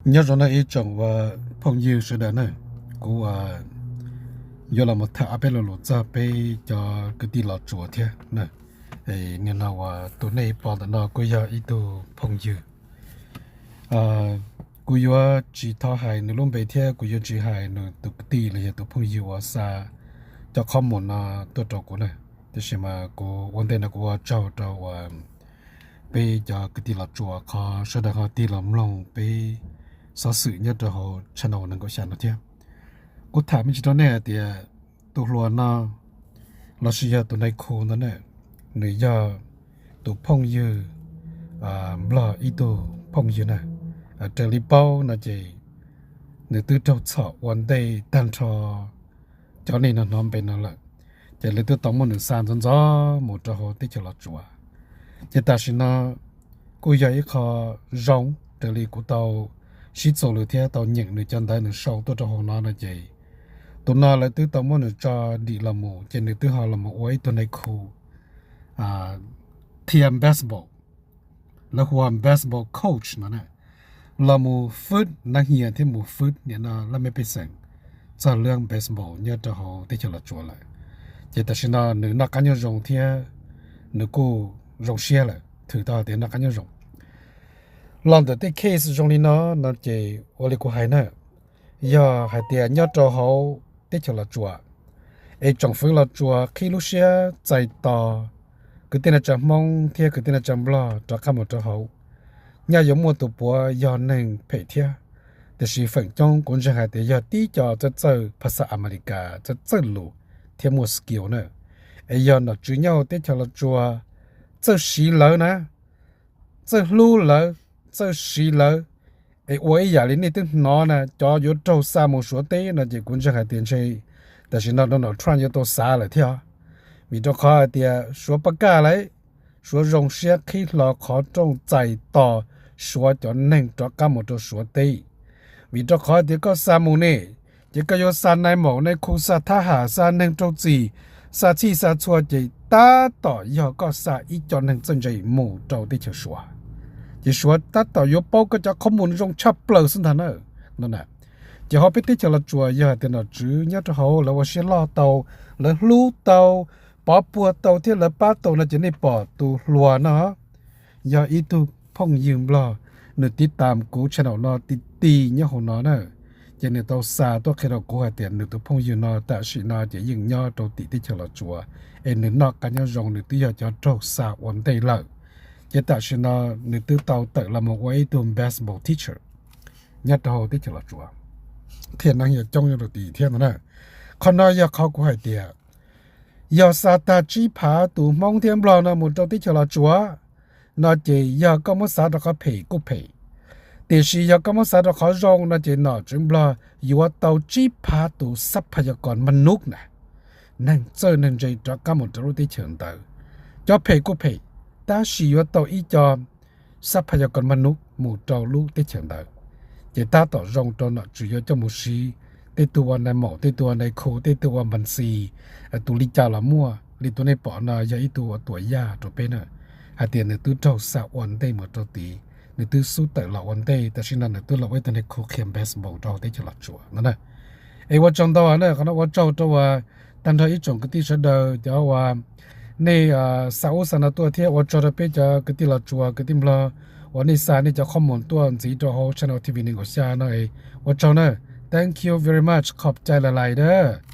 Nyob zoo na ib tsoom uas phooj ywg sawv daws na, kuv uas yuav los mus tham ob peb lo lus txog peb cov kwv tij Los Tsuas thiab na. Nim no uas tus nej pom ntawm no kuj yog ib tug phooj ywg. Kuv yuav tsis tau hais nws lub npe thiab kuv yuav tsis hais nws tus kwv tij los yog tus phooj ywg uas xa cov qhov mus no tuaj rau kuv na. Tiam sis mas kuv ua ntej no kuv ua tsaug rau uas peb cov kwv tij Los Tsuas qhov sawv daws ho tig los mloog peb xov xwm nyob rau hauv channel nees nkaum xya no thiab. Kuv tham me ntsis rau nej hais tias tus hluas no lossis yog tus nai khu ntawd na, nws yog tus phooj ywg Nplog ib tug phooj ywg na. Raws li paub no ces nws twb raug txhom ua ntej tag nrho cov neeg no hnov npe no lawm, ces lawv twb tau muab nws xa ntxov ntxov mus rau hauv teb chaws Los Tsuas. Ces tam sim no kuj yog ib qho zoo raws li kuv tau sib txuas lus thiab tau nyeem nws cov ntawv nws sau tuaj rau hauv no no ces tus no lawv twb tau muab nws tso dim los mus ces nws twb ho los mus ua ib tug nai khu thiab basketball, lawv hu ua basketball coach no na, los mus fwb nab hias thiab mus fwb nim no laj mej pej xeem txog lub basketball nyob rau hauv teb chaws Los Tsuas lawm. Ces tam sim no nws noj qab nyob zoo thiab nws kuj zoo siab lawm, thwm tau hais tias noj qab nyob zoo. Los ntawm tej case zoo li no no ces ua li kuv hais na, yog hais tias nyob rau hauv teb chaws Los Tsuas es tsoom fwv Los Tsuas qhib lub siab txais tos kwv tij neej tsa Hmoob thiab kwv tij neej tsa Nplog rov qab mus rau hauv, nyaj yuav muaj tus puav yog neeg phem thiab. Tiam sis feem coob kuv ntseeg hais tias yog tib co txawj txawj phas xas Amelikas txawj txawj lus thiab muaj skill na. Es yog nom tswv nyob hauv teb chaws Los Tsuas txawj siv lawv na, txawj hlub lawv, txawj siv lawv, es ua ib yam li nej twb hnov na, cov yuav raug xa mus Suav teb no ces kuv ntseeg hais tias ntshe tam sim no Donald Trump yuav tau xav lawm thiab. Vim rau qhov hais tias Suav pab kaj lawm, Suav zoo siab qhib hlo qhov rooj txais tos Suav cov neeg rov qab mus rau Suav teb. Vim rau qhov hais tias koj xa mus ne, ces koj yuav xa nai maum nai khu, xa thab ham, xa neeg raug txim, xa txhij xa txhua ces tab tom yog koj xa ib co neeg txawj ntse mus rau teb chaws Suav. Ces Suav tab tom yuav paub koj cov qhov mus zoo tshaj plaws xwb ntag na. Ces hauv peb teb chaws Los Tsuas yog hais tias nom tswv nyob rau hauv lawv ua siab loj tau, lawv hlub tau, pov puag tau thiab lawv pab tau no ces nej pom tus hluas no yog ib tug phooj ywg Nplog, nws tiv tam kuv channel no ti ti nyob hauv no na. Ces nws tau xa tuaj qhia rau kuv hais tias nws tus phooj ywg no tam sim no ces yeej nyob rau tim teb chaws Los Tsuas, es nws noj qab nyob zoo, nws twb yog cov raug xa ua ntej lawm. Ces tam sim no nws twb tau tawm los mus ua ib tug basketball teacher nyob rau hauv teb chaws Los Tsuas, qhia neeg yog coob nyob rau tim thiab no na. Qhov no yog qhov kuv hais tias yog xa tag tsib phav tus Hmoob thiab Nplog no mus rau teb chaws Los Tsuas no ces yog koj muab xav rau qhov phem kuj phem, tiam sis yog koj muab xav rau qhov zoo no ces nom tswv Nplog yuav tau tsib phav tus xab phas yas kos mas nub na, neeg txawj neeg ntse rov qab mus rau lub teb chaws ntawd. Cov phem kuj phem, tab sis yuav tau ib co xab phas yas kos mas nub mus rau lub teb chaws ntawd. Ces tab tom zoo rau nom tswv yuav coj mus siv, tej tug ua nai maum, tej tug ua nai khu, tej tug ua npas xis, tus li cas los muaj. Li tus nej pom no yog ib tug ua tuam yaj rau peb na, hais tias nws twb raug xa ua ntej mus rau tid, nws twb xub tawm los ua ntej, tam sim no nws twb los ua ib tug nai khu qhia basketball rau hauv teb chaws Los Tsuas no na. Es ua tsaug ntau na, qhov no ua tsaug rau uas tag nrho ib tsoom kwv tij sawv daws cov uas nej xa ub xa no tuaj thiab ua tsaug rau peb cov kwv tij Los Tsuas kwv tij Nplog uas nej xa nej cov qhov mus tuaj ntxiv rau hauv channel T V nees nkaum xya no. Ua tsaug na, thank you very much, khom cai lais lais dab.